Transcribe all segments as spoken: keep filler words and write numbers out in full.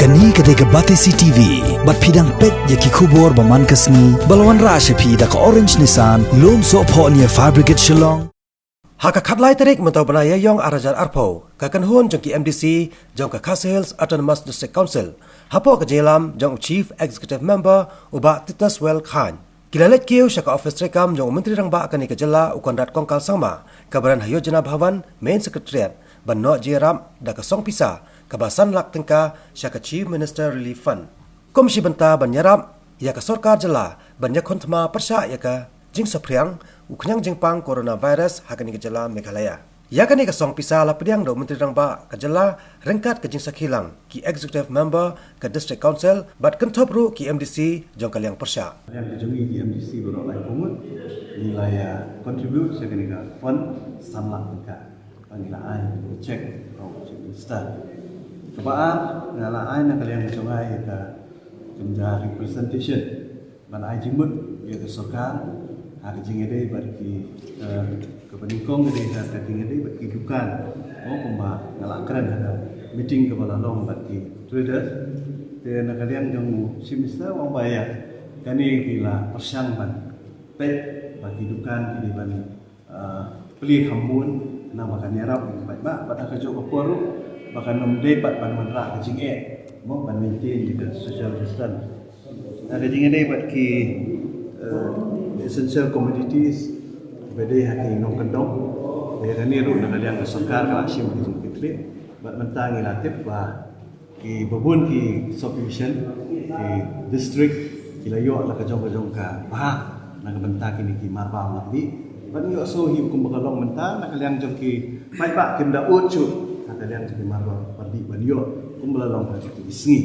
Kane ka dei ka Batesi T V, bad phi dang peit ïa ki khubor ba man ka sngi, ba la wanrah sha phi da ka Orange Nissan, Lumsohphoh near Fire Brigade Shillong. Ha ka khatlai tarik mynta u bnai Ïaïong arhajar arphew, ka kynhun jong ki M D C jong ka Khasi Hills Autonomous District Council, hapoh ka jingïalam jong u Chief Executive Member u Bah Tituswell Chyne, ki la leit kiew sha ka ophis treikam jong u Myntri Rangbah kane ka jylla u Conrad Kongkal Sangma, kaba don ha Yojana Bhavan, Main Secretariat, ban noh jingïarap da ka song pisa kaba san lak tyngka sha ka Chief Minister Relief Fund, kum shi bynta ban ïarap ïa ka sorkar jylla ban ïakhun thma pyrshah ïa ka jingsaphriang u khñiang jingpang coronavirus ha kane ka jylla Meghalaya. Ïa kane ka song pisa la pdiang da u Myntri Rangbah ka jylla ryngkat ka jingsakhi lang ki Executive Member ka District Council bad kynthup ruh ki M D C jong ka liang pyrshah. Liang ka jong ngi ki M D C baroh lai phew ngut ngi la ïa contribute sha kane ka fund san lak tyngka. Ba ngi la ai check, oh, check register. Kaba ar, nga la ai na ka liang ka jong nga ïa ka, ka representation ban ai jingmut ïa ka sorkar ha ka jingïadei bad ki, eh, kaba nyngkong ka dei ha ka jingïadei bad ki dukan. Oh, kumba nga la kren ha ka meeting kaba la long bad ki traders. Te na ka liang jong u Chief Minister u ong ba ïa kane ki la pyrshang ban peit ba ki dukan ki dei ban, ah, plie kham bun, namar ba kan ïarap ïa ki paidbah, bad ha kajuh ka por ruh ba kan ym dei pat ban wanrah ka jingeh, mo, ban maintain ïa ka social distance. Ha ka jingïadei bad ki, eh, essential commodities ba dei ha ki nongkyndong, ïa kane ruh na ka liang ka sorkar ka la shim ka jingkitkhlieh, bad mynta ngi la tip ba kiba bun ki sub-division, ki district, ki la ïoh la ka jong ka jong ka bha na ka bynta kine ki marba mardi. Bad ngi ïohsngew hi kumba ka long mynta na ka liang jong ki paidbah kim da ud shuh ha ka liang jong ki marba mardi ban ïoh kumba la long ha ki sngi.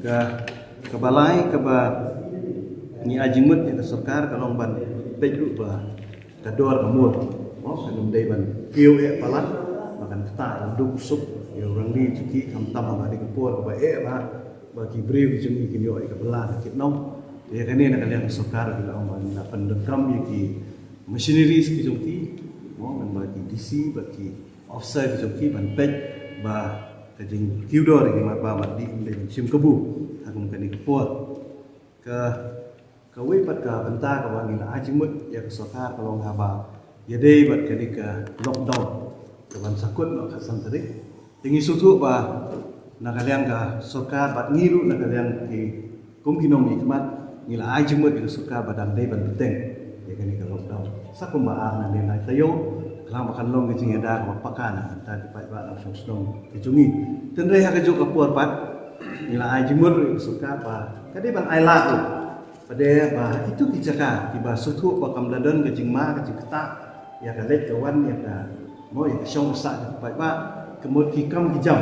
Ka, kaba lai kaba ngi ai jingmut ïa ka sorkar ka long ban peit ruh ba ka dor ka mur, mo, kan ym dei ban kiew eh palat, ba kan ktah ïa u duk u suk ïa u rangli jong ki, khamtam ha kane ka por kaba eh bha, ba ki briew ki jong ngi kin ïoh ïa ka bylla ka kitnong. Te ïa kane na ka liang ka sorkar ki la ong ba ngi la pyndonkam ïa ki machineries ki jong ki, mo, ngan ba ki D C bad ki officer ki jong ki ban peit ba ka jingkiew dor ïa ki marba mardi ym dei ban shim kabu ha kum kane ka por. Ka, kawei pat ka bynta kaba ngi la ai jingmut ïa ka sorkar ka long haba ïadei bad kane ka lockdown kaban sa kut noh khatsan tarik. Te ngi sngewthuh ba na ka liang ka sorkar bad ngi ruh na ka liang ki kum ki nongmihkhmat ngi la ai jingmut ïa ka sorkar ba dang dei ban bteng ïa kane ka lockdown. Sa kumba ar na ne lai taïew, khnang ba kan long ka jingïada kaba paka na ka bynta ki paidbah na ka shnong ki jong ngi. Tynrai ha kajuh ka por pat ngi la ai jingmut ruh ïa ka sorkar ba ka dei ban ai lad ruh. Pat de ba itu ki jaka kiba sngewthuh ba kam da don ka jingma ka jingktah ïa ka leit ka wan ïa ka, mo, ïa ka shong ka sah ka paidbah, ka mut ki kam ki jam,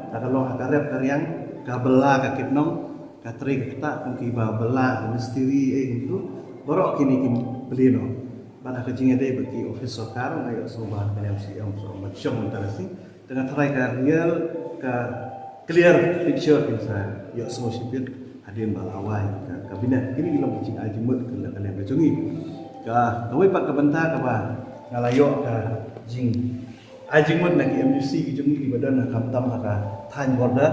la ka long ha ka rep ka riang, ka bylla ka kitnong, ka trei ka ktah, kum kiba bylla ka mistiri, eh, kum tu, baroh kine ki plie noh. Bad ha ka jingïadei bad ki office sorkar, nga ïohsngew ba ka liang C M sa ban shong mynta ka sngi. Te nga tharai ka real, ka clear picture kin sa ïohsngew shibit hadien ba la wai ka cabinet. Kine ki long ki jingai jingmut ka la ka liang ka jong ngi. Ka, kawei pat ka bynta kaba nga la ïoh ka jingai jingmut na ki M D C ki jong ngi kiba don ha khamtam ha ka thaiñ border,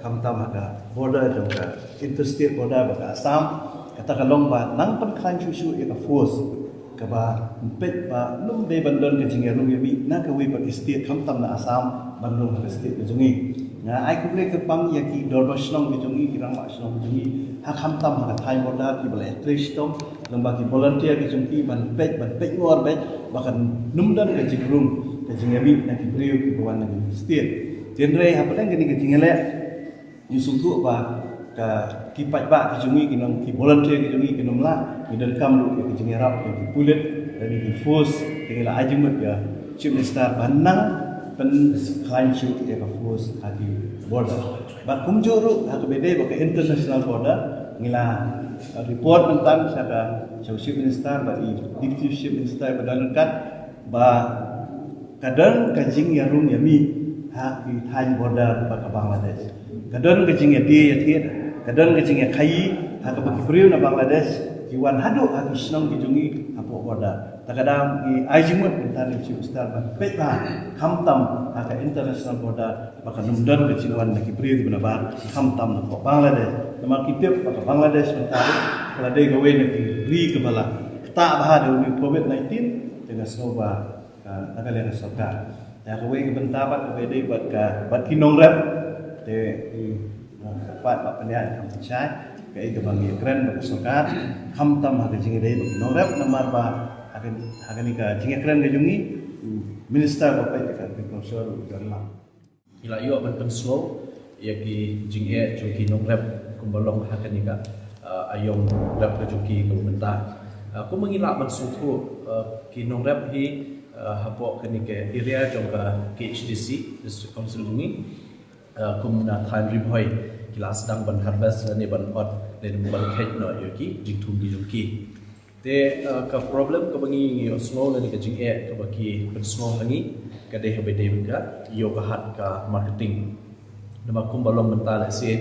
khamtam ha ka border jong ka interstate border bad ka Assam. Kata ka long ba nang pynkhlaiñ shuh shuh ïa ka force kaba peit ba ym dei ban don ka jingïarung ïamih na kawei pat ka state khamtam na Assam ban rung ha ka state ka jong ngi. Nga ai khublei kyrpang ïa ki dorbar shnong ki jong ngi, ki rangbah shnong ki jong ngi ha khamtam ha ka thaiñ border kiba la ïatrei shitom, lem bad ki volunteer ki jong ki ban peit, ban peit ngor beit ba kan ym don ka jingrung ka jingïamih na ki briew kiba wan na ki state. Tynrai hapdeng kane ka jingïaleh ngi sngewthuh ba ka, ki paidbah ki jong ngi, ki nong, ki volunteer ki jong ngi kin ym lah, ngi donkam ruh ïa ka jingïarap jong ki pulit lane ki force. Te ngi la ai jingmut ïa Chief Minister ba nang pynkhlaiñ shuh ïa ka force ha ki border. Bad kumjuh ruh ha kaba ïadei bad ka international border ngi la, uh, report mynta sha ka, sha u Chief Minister bad i Deputy Chief Minister ba don ryngkat ba ka don ka jingïarung ïamih ha ki thaiñ border bad ka Bangladesh. Ka don ka jingïadie ïathied, ka don ka jingïakhaïi ha kaba ki briew na Bangladesh Ki wan haduh ha ki shnong ki jong ngi hapoh border. Ta ka daw ngi ai jingmut mynta na u Chief Minister ban peit bha, khamtam ha ka international border, ba kan ym don ka jingwan na ki briew kiba nabar, khamtam napoh Bangladesh. Namar ki tip ba ka Bangladesh mynta ka la dei kawei na ki ri kaba la ktah bha da u covid nineteen, te nga sngew ba ka, na ka liang ka sorkar. Te ha kawei ka bynta bad kaba ïadei bad ka, bad ki nongrep, te, eh, ka pat ba pynïaid kam pynshai, kaei kaba ngi ïakren bad ka sorkar, khamtam ha ka jingïadei bad ki nongrep, namar ba ha ka, ha kane ka jingïakren ka jong ngi, u Minister ba peit ka agriculture u John Lam. Ngi la ïoh ban pynsngew ïa ki jingeh jong ki nongrep kumba long ha kane ka, uh, aïom rep ka jong ki kaba mynta. Uh, kumba ngi lah ban sngewthuh, uh, ki nongrep hi, uh, hapoh kane ka area jong ka K H D C, District Council jong ngi, uh, kum na thaiñ Ri Bhoi, ki la sdang ban harvest lane ban ot lane ban kheit noh ïa ki jingthung ki jong ki. Te, uh, ka problem kaba ngi ïohsngew lane ka jingeh kaba ki pynsngew ha ngi ka dei haba ïadei bad ka ïew ka hat, ka marketing. Namar kumba long mynta lehse,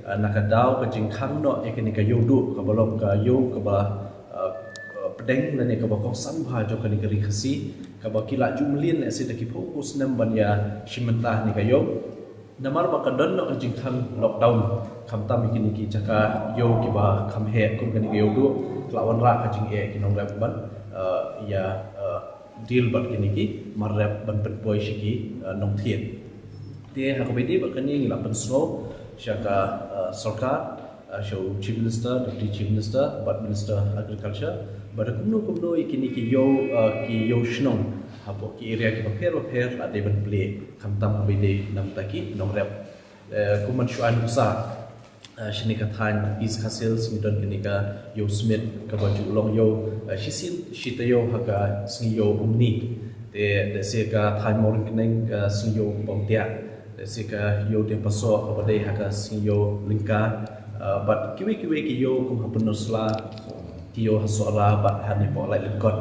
uh, na ka daw ka jingkhang noh ïa kane ka ïew duh kaba long ka ïew kaba, uh, uh, pdeng lane kaba kongsan bha jong kane ka ri Khasi, kaba ki la ju mlien lehse da ki phew phew snem ban ïa shim bynta ha kane ka ïew. Namar ba ka don noh ka jingkhang lockdown, khamtam ïa kine ki jaka ïew kiba kham heh kum kane ka ïew duh, ka la wanrah ka jingeh ki nongrep ban, uh, ïa, uh, deal bad kine ki mar rep ban pynpoi sha ki, uh, nongthied. Te ha kaba ïadei bad kane ngi la pynsngew sha ka, uh, sorkar, uh, sha u Chief Minister, Deputy Chief Minister bad Minister Agriculture, ba da kumno kumno ïa kine ki ïew, uh, ki ïew shnong hapoh ki area kiba pher ba pher la dei ban plie, khamtam haba ïadei na bynta ki nongrep. Eh, kum ban shu ai nuksa, eh, shane ka thaiñ East Khasi Hills ngi don kane ka ïew Smit kaba ju long ïew, eh, shisien shi taïew ha ka sngi ïew Umni. Te lehse ka thaiñ Mawryngkneng ka sngi ïew Bamtiah. Lehse ka ïew Diengpasoh kaba dei ha ka sngi ïew Lyngka. Eh, bad kiwei kiwei ki ïew kum ha Pynursla, ki ïew ha Sohra bad ha Nipoh Laitlyngkot.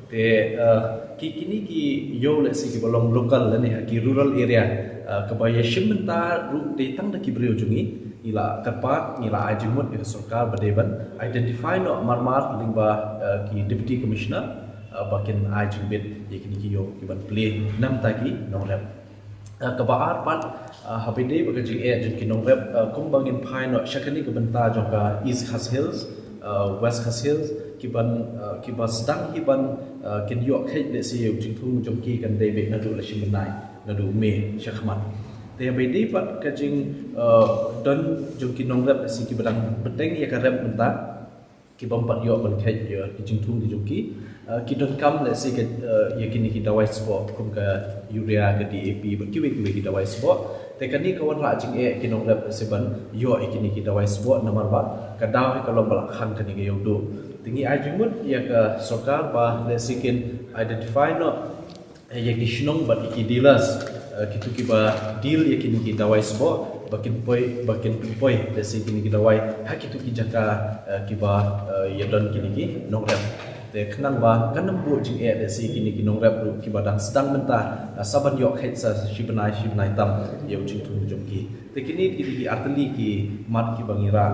Te, eh, ki, kine ki ïew lehse kiba long local lane ha ki rural area, eh, kaba ïa shim bynta ruh dei tang da ki briew jong ngi, ngi la kyrpad, ngi la ai jingmut ïa ka sorkar ba dei ban identify noh marmar lyngba, eh, ki Deputy Commissioner, eh, ba kin ai jingbit ïa kine ki ïew kiban plie na bynta ki nongrep. Eh, kaba ar pat, eh, haba ïadei bad ka jingeh jong ki nongrep, eh, kumba ngin phai noh sha kane ka bynta jong ka East Khasi Hills, eh, West Khasi Hills, kiban, eh, kiba sdang hi ban, eh, kin ïoh kheit lehse ïa u jingthung jong ki kan dei beit naduh la shi bnai, naduh May shakhmat. Te haba ïadei bad ka jing, eh, don jong ki nongrep lehse kiba dang bteng ïa ka rep mynta, kibym pat ïoh ban kheit ïa ki jingthung ki jong ki. Eh, ki donkam lehse ka, eh, ïa kine ki dawai sboh kum ka urea, ka D A P bad kiwei kiwei ki dawai sboh. Te kane ka wanrah jingeh ki nongrep lehse ban ïoh ïa kine ki dawai sboh namar ba ka daw hi ka long ba la khang kane ka ïew duh. Te ngi ai jingmut ïa ka sorkar ba lehse kin identify noh eh, ïa ki shnong bad ïa ki dealers, eh, kito kiba deal ïa kine ki dawai sboh, ba kin poi, ba kin pynpoi lehse kine ki dawai ha kito ki jaka, eh, kiba, eh, ïadon kine ki nongrep. Te khnang ba kan ym buh jingeh lehse kine ki nongrep ruh kiba dang sdang mynta, eh, sa ban ïoh kheit sa shi bnai shi bnai tam ïa u jingthung jong ki. Te kine, kine ki artylli ki mat kiba ngi rah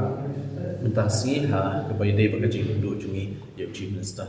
mynta sngi ha kaba ïadei bad ka jingïakynduh jong ngi ïa u Chief Minister.